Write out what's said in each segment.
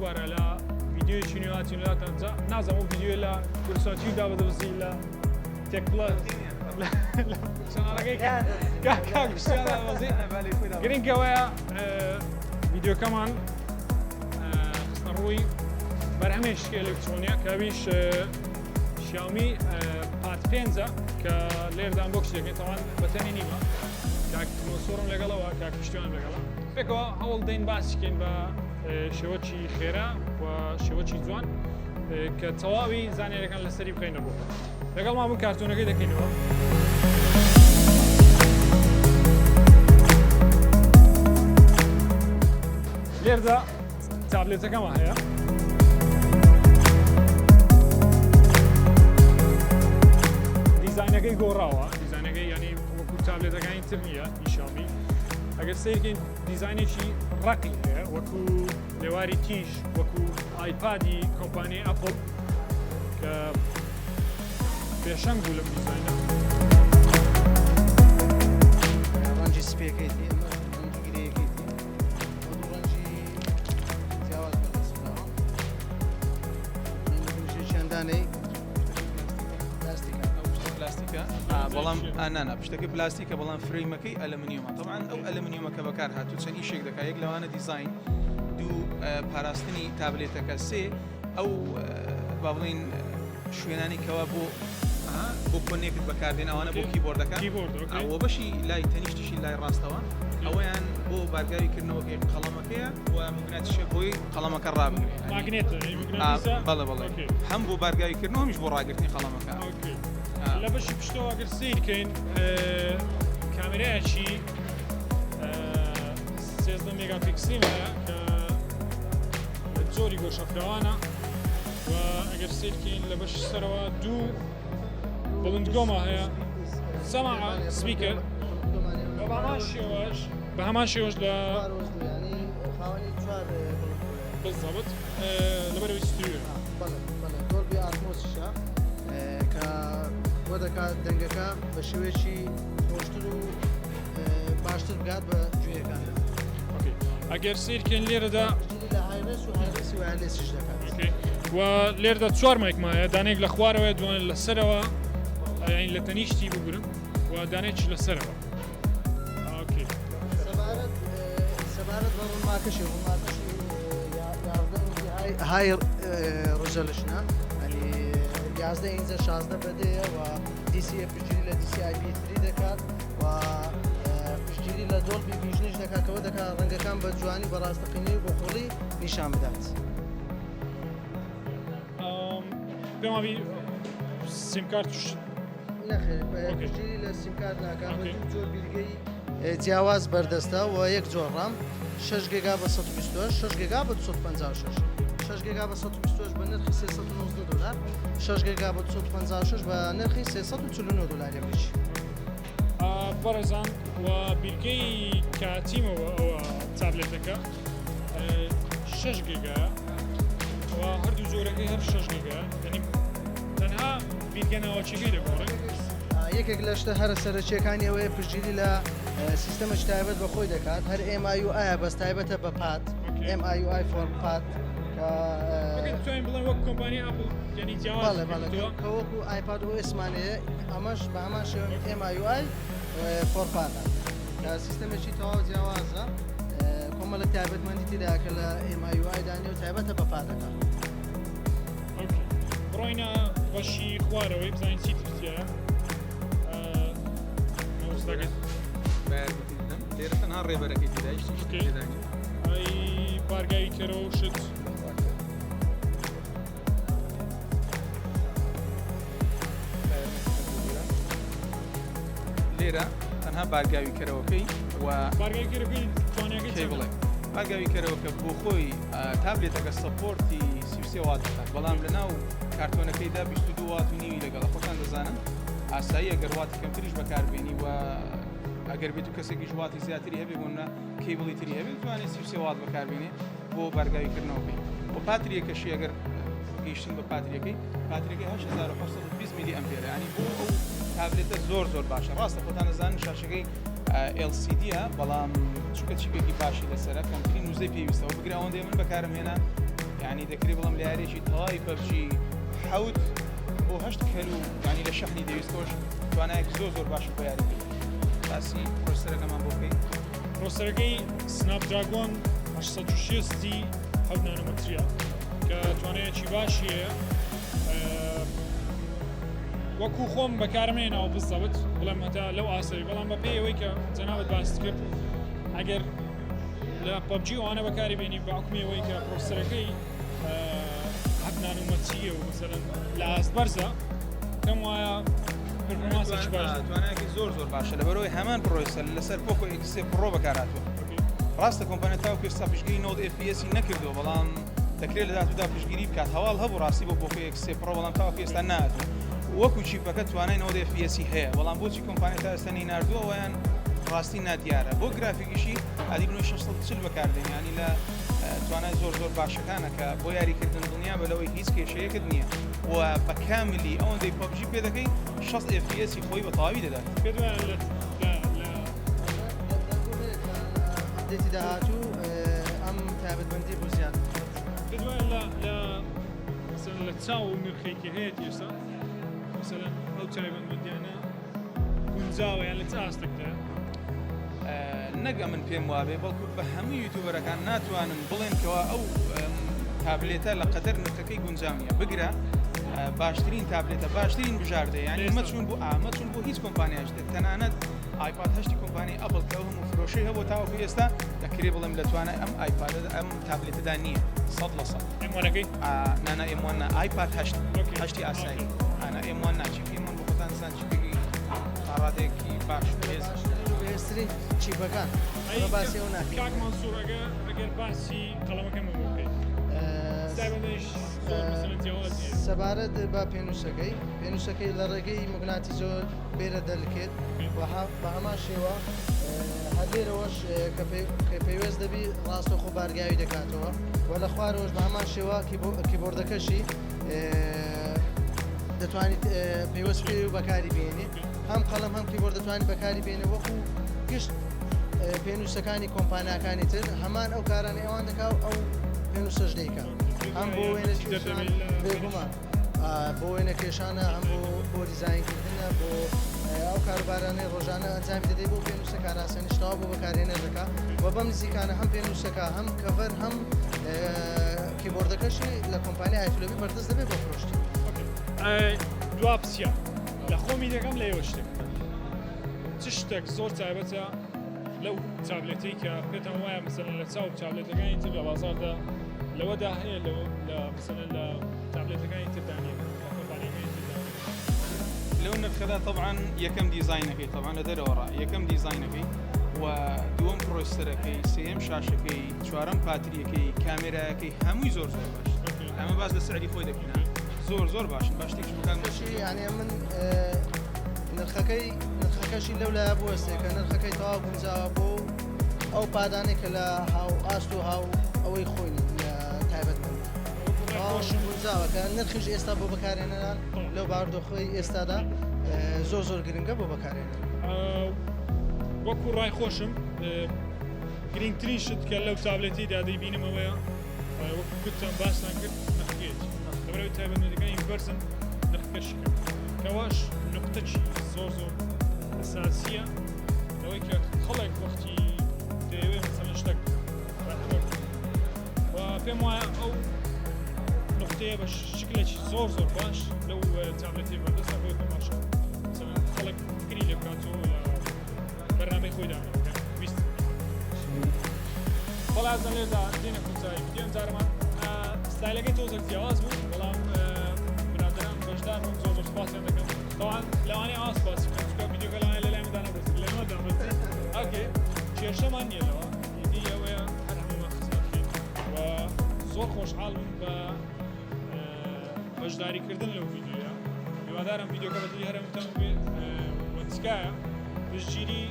دووبارە لە ڤیدیۆیەکی نوێ هاتین لاتان جا نازانم ئەو ڤیدیۆ لە کوردستان چی دابەدەبزی لە تێک پڵەس چەناڵەکەی کاک پشتیوان گرنگ ئەوەیە ڤیدیۆکەمان خستە ڕووی بەرهەمێکی ئەلکترۆنیە کە ئەویش شیاومی Pad پێنجە کە لێردا unbox دەکەین تەوان بەتەنی نیمە کاک مەنسوورم لەگەڵەوە کاک پشتیوان لەگەڵە پێکەوە هەوڵ دەین باسیکەین بە شێوەکی خێرا و شێوەکی جوان کە تەواوی زانیاریەکان لەسەری بخەینە ڕوو لەگەڵ ما بوون کارتۆنەکەی دەکەینەوە. لێردا تابلێتەکەمان هەیە. دیزاینەکەی گۆڕاوە دیزاینەکەی ینی وەکو تابلێتەکانی تر نییە ئیشامی ئەگەر سیرکەین دیزاینێکی ڕقی هەیە وەکو لێواری تیژ وەکو ئایپادی کۆمپانیای ئەپڵ کە پێشەنگ بوو لەم دیزاینە. ڕەنگی سپیەکەیتی ئەمە ڕەنگی gray ەکەیتی ئەو دوو ڕەنگی جیاواز بەدەستخراوە ڕەنگی دانەی پلاستیکە ئەو پشتە پلاستیکە بەڵام نانا پشتەکەی پلاستیکە بەڵام frame ەکەی ئەلمنیۆمە طبعا ئەو ئەلمنیۆمە کە بەکار هاتوو چەند ئیشێک دەکات یەک لەوانە دیزاین دوو پاراستنی تابلێتەکە سێ ئەو با بڵین شوێنانی کەوا بۆ بۆ connect بەکاردێن ئەوانە بۆ keyboard ەکە ئەوە بەشی لای تەنیشتیشی لای ڕاستەوە ئەوەیان بۆ بارگاوی کردنەوەکەی قەڵەمەکەیە و مگناتیشە بۆی قەڵەمەکە ڕابگرێت بەڵێ بەڵێ هەم بۆ بارگاوی کردنەوە هەمیش بۆ ڕاگرتنی قەڵەمەکە لە بەشی پشتەوە گەر سیرکەین کامێرایەکی 13 مێگاپیکسلی هەیە کە جۆری گۆشەفراوانە و ئەگەر سیرکەین لە بەشی سەرەوە دوو بڵندگۆما هەیە سەماعە speaker بە هەمان شێوەش بە هەمان شێوەش لە بالضبط لەبەرەوەی ستریۆ Dolby Atmos یشە کە بۆ دەکات دەنگەکە بە شێوەیەکی خۆشتر و باشتر بگات بە گوێیەکان. ئەگەر سیرکەین لێرەدا لە hi-res و hi-res ی wireless یش دەکات. و لێرەدا چوار mic مایە دانێک لە خوارەوە دوانە لە سەرەوە یانی لە تەنیشتی بگرن و دانێکیش لە سەرەوە. okay سەبارەت سەبارەت بە ڕوونماکەشی ڕوونماکەشی 11 ئینجی high high resolution ە ینی 11 ئینجە 16 بەدەیە و DCI پشتگیری لە DCI P3 دەکات و پشتگیری لە Dolby Vision یش دەکات کەەوە دەکات ڕەنگەکان بە جوانی بە ڕاستەقینەی و بە قوڵی نیشان بدات. پێمابی سیمکارت نەخێر پشتگیری لە سیمکارت ناکات بە دوو جۆر بیرگەی جیاواز بەردەستە و یەک جۆر RAM 6 گێگا بە 128 6 گێگا بە 256 6 گێگا بە 128 بە نرخی 319 دلار 6 گێگا بە 256 بە نرخی 349 دلاری ئەمریکی. بەڕێزان و بیرگەی کاتیمەوە ئەوە تابلێتەکە 6 گێگا و هەردوو جۆرەکەی هەر 6 گێگا یعنی تەنها بیرگە ناوەکیەکەی دەگۆڕێت. یەکێک لە شتە هەرە سەرەکییەکانی ئەوەیە پشتگیری لە سیستەمێکی تایبەت بە خۆی دەکات هەر MIUI بەس تایبەتە بە Pad MIUI for Pad کە بتوانین بڵێن وەک کۆمپانیای ئەپڵ یعنی جیاواز بەڵێ بەڵێ کە وەکو iPad OS مان هەیە ئەمەش بە هەمان شێوە MIUI for Pad ە کە سیستەمێکی تەواو جیاوازە کۆمەڵە تایبەتمەندی تێدا کە لە MIUI دانێ و تایبەتە بە Pad ەکە. بڕۆینە بەشی خوارەوەی بزانین چی ترتیایە لێرە تەنها ڕێبەرەکەی تێدا هیچ شتێکی تێدا نییە. ئەی بارگاوی کەرەوە و شت لێرە تەنها بارگاوی کەرەوەکەی و بارگاوی کەرەکەی توانەکەی کەی بڵێ بارگاوی کەرەوەکە بۆ خۆی تابلێتەکە support ی 33 وات دەکات بەڵام لە ناو کارتۆنەکەیدا 22 وات و نیوی لەگەڵە خۆتان دەزانن ئاساییە گەر واتی کەمتریش بەکاربێنی و ئەگەر بێت و کەسێکیش واتی زیاتری هەبێ بۆ نمونە cable ی تری هەبێت توانێت 33 وات بەکاربێنێ بۆ بارگاوی کردنەوەکەی و پاتریەکەشی ئەگەر گەیشتین بە پاتریەکەی پاتریەکەی 8720 میلی ئەمپێرە ینی بۆ ئەو تابلێتە زۆر زۆر باشە ڕاستە خۆتان دەزانن شاشەکەی LCD بەڵام چونکە chip ێکی باشی لەسەرە کەمترین وزەی پێویستەوە بگرە ئەوەندەی من بەکارم هێنا. یعنی دەکرێت بڵم لە یاریێکی تەواوی PUBG 7 بۆ 8 کەل و یعنی لە شەحنی دەویست خۆش توانایەکی زۆر زۆر باش بۆ یاریکردن. باسی processor ەکەمان بۆ بکەیت. processor ەکەی Snapdragon 860 7 نانۆمەتریە کە توانایەکی باشی هەیە. وەکو خۆم بەکارم هێناوە بالضبط بڵێم هەتا لەو ئاسەری، بەڵام بە پێی ئەوەی کە جەنابت باست کرد ئەگەر لە PUBG ئەوانە بەکاری بێنی بە حوکمی ئەوەی کە processor ەکەی 7 نانۆمەتریە و مەسەلەن لە ئاست بەرزە، پێم وایە performance ێکی باش. توانایەکی زۆر زۆر باشە لەبەرەوەی هەمان processor لەسەر POCO X3 Pro بەکارهاتووە. ڕاستە کۆمپانیا تاوەکو ئێستا پشتگیری 90 FPS نەکردووە، بەڵام دەکرێت لە داهاتوودا پشتگیری بکات. هەواڵ هەبوو ڕاستی بۆ POCO X3 Pro، بەڵام تاوەکو ئێستا نهاتوو. وەکو chip ەکە توانای 90 FPS هەیە، بەڵام بۆچی کۆمپانیا تا ئێستا نەیناردووە ئەویان ڕاستی نادیارە. بۆ گرافیکیشی Adreno 640 بەکاردێن، ینی لە توانای زۆر زۆر باشەکانە کە بۆ یاریکردن دڵنیا بە لەوەی هیچ کێشەیەکت نییە و بە کاملی ئەوەندەی PUBG پێ دەکەی 60 FPS خۆی بە تەواوی دەدات. پێت وایە لە لە update ی داهاتوو ئەم تایبەتمەندی بۆ زیاد. پێت وایە لە مەسەلەن لە چاو و نرخێکی هەیە ئێستا مەسەلەن ئەو تایبەتمەندیانە گونجاوە یان لە چ ئاستێکدایە؟ نەک ئەمن پێم وابێ، بەڵکو بە هەموو YouTuber ەکان ناتوانن بڵێن کەوا ئەو تابلێتە لە قەدەر نرخەکەی گونجاو نییە. بگرە باشترین تابلێتە، باشترین بژاردە. یعنی مەچون بۆ ئامەچون بۆ هیچ کۆمپانیاش، تەنانەت iPad 8ی کۆمپانی Apple کە ئەو هەموو فرۆشەی هەبوو تاوەکو ئێستا دەکرێ بڵێم لە توانای ئەم iPad ە ئەم تابلێتەدا نییە 100%. M1 ەکەی؟ نانا، M1 نا، iPad 8. 8ی ئاسایی ئانا، M1 نا. chip ی M1 بۆ خۆتان زان chip ێکی تا ڕادەیەکی باش بەهێز. بەهێزترین chip ەکان. ئەی باسی ئەو ناکەین. کاک مەنسوور، ئەگەر باسی قەڵەمەکەمە بۆ بکەیت، تایبەتمەندیش زۆر مەسەلەن جیاواز نییە. سەبارەت بە پێنووسەکەی، پێنووسەکەی لە ڕێگەی موگناتیزۆ بێرە دەلکێت و بە هەمان شێوە هەر لێرەوەش کە پەیوەست دەبی ڕاستەوخۆ بارگاوی دەکاتەوە و لە خوارەوەش بە هەمان شێوە keyboard ەکەشی دەتوانیت پەیوەست بکەی و بەکاری بێنی. هەم قەڵەم هەم کیبۆرد دەتوانیت بەکاری بێنی. وەکو گشت پێنووسەکانی کۆمپانیاکانی تر هەمان ئەو کارانەی ئەوان دەکا و ئەو پێنووسەش دەیکا، هەم بۆ وێنە کێشان، بێگومان بۆ وێنە کێشانە، هەم بۆ دیزاینکردنە، بۆ ئەو کاروبارانەی ڕۆژانە ئەنجامی دەدەی بۆ پێنووسە کاراسانی شتاوە بۆ بەکارهێنەر دەکا. و بەم نزیکانە هەم پێنووسەکە هەم cover هەم keyboard ەکەشی لە کۆمپانیای ئایتلۆبی بەردەست دەبێت بۆ فرۆشتن. دوا پرسیار لە خۆمی دەکەم، لە ئێوە شتێک، چ شتێک زۆر تایبەتە لەو تابلێتەی کە پێتان وایە مەسەلەن لە چاو تابلێتەکانی تر لە بازاردا لەوەدا هەیە، لەوە لە مەسەلەن لە تابلێتەکانی تردا نییە، لە کۆمپانیەکانی تردا نییە؟ لەو نرخەدا طبعا یەکەم دیزاینەکەی، طبعا لە دەرەوە ڕا یەکەم دیزاینەکەی و دووەم processor ەکەی، سێیەم شاشەکەی، چوارەم پاتریەکەی، کامێرایەکەی، هەمووی زۆر زۆر باش. ئەمە باس لە سعری خۆی دەکەین، زۆر زۆر باشن. باشتێکش بکات. یعنی من نرخەکەی نرخەکەشی لەو لایە بوەستێ کە نرخەکەی تەواو گونجاوە بۆ ئەو پادانێک کە لە هاو ئاست و هاو ئەوەی خۆی لە تایبەتمەند گونجاوە کە نرخیش ئێستا بۆ بەکارهێنەران لەو بارودۆخەی ئێستادا زۆر زۆر گرنگە بۆ بەکارهێنەر. وەکو ڕای خۆشم گرنگترین شت کە لەو تابلێتیدا دەیبینمەوەیە، وەکو گوتتان باستان کرد، نرخەکەیەتی. لەبەرئەوەی تایبەتمەندەکانی بەرزن نرخەکەشی کەم، کەواش نقطەکی زۆر زۆر ئەساسیە لەوەی کە خەڵک وەختی دەیەوێت مەسەلەن شتێک و پێم وایە ئەو نقطەیە بە شکلێکی زۆر زۆر باش لەو تابلێتی بەردەستە بۆی پێم باشە مەسەلەن خەڵک فکری لێ بکاتەوە لە بەرنامەی خۆی دابنێت ویست. بەڵێ ئازیزان، لێردا دێنە کۆتایی ڤیدیۆ ئەمجارەمان. ستایلەکەی تۆزێک جیاواز بوو، بەڵام برادەران بەشدار بوون، زۆر زۆر سپاسیان دەکەم. طبعا لەوانەیە ئاوا سپاسی بکەم چونکە ڤیدیۆکە لەوانەیە لە لای مندا نەبەزی، لە لای بەزی. okay، کێشەمان نییە لەوە، ئیدی ئەوەیە هەر هەموومان خزمەت بکەین و زۆر خۆشحاڵ بووم بە بەشداریکردن لەو ڤیدیۆیە. هیوادارم ڤیدیۆکە بە دڵی هەر هەمووتان بێ و تکایە پشتگیری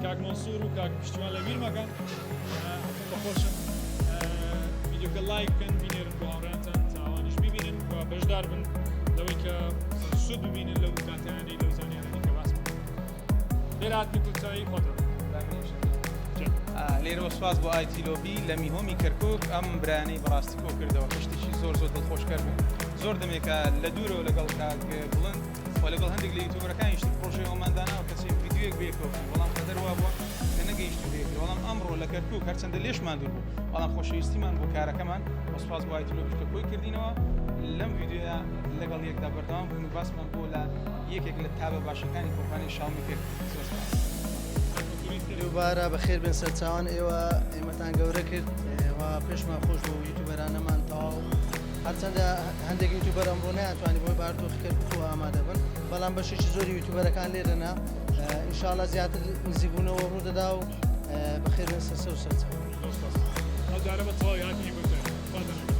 کاک مەنسوور و کاک پشتیوان لەبیر مەکەن. بەخۆشم ڤیدیۆکە لایک بکەن، بینێرن بۆ هاوڕێیانتان تا ئەوانیش ببینن و بەشدار بن لەوەی کە سوود ببینن لەو داتایانەی لەو زانیارانەی کە باس بکەن. لێرە هاتنی کۆتایی خۆتان. لێرەوە سوپاس بۆ ئایتی لۆبی لە میهۆمی کەرکوک ئەم برایانەی بەڕاستی کۆ کردەوە کە شتێکی زۆر زۆر دڵخۆشکەر بوو زۆر دەمێکە لە دوورەوە لەگەڵ کاک بڵند و لەگەڵ هەندێک لە یوتیوبەرەکانیش تر پرۆژەی ئەومان داناوە کە چەند ڤیدیۆیەک بەیەکەوە بکەین بەڵام قەدەر وابووە کە نەگەیشتین بەیەکتر بەڵام ئەمڕۆ لە کەرکوک هەرچەندە لێشمان دوور بوو بەڵام خۆشەویستیمان بۆ کارەکەمان و سوپاس بۆ ئایتی لۆبیش کە کۆی کردینەوە لەم ڤیدیۆیە لەگەڵ یەکدا بەردەوام بووین و باسمان بۆ لە یەکێک لە tab ە باشەکانی کۆمپانیای شاومی کرد زۆر سوپاس. دووبارە بەخێر بێن سەرچاوان ئێوە ئێمەتان گەورە کرد و پێشمان خۆش بوو یوتیوبەرانەمان تەواو هەرچەندە هەندێک یوتیوبەر ئەمڕۆ نەیانتوانی بۆی بارودۆخی کەرکوک و ئامادە بن بەڵام بەشێکی زۆری یوتیوبەرەکان لێرەنا ئینشاءاللە زیاتر نزیکبوونەوە ڕوودەدا و بەخێر بێن سەر سەر و سەرچاوان. زۆر سپاس. ئەو جارە بە تەواوی هاتنی کۆتایی. خوا دەنگت.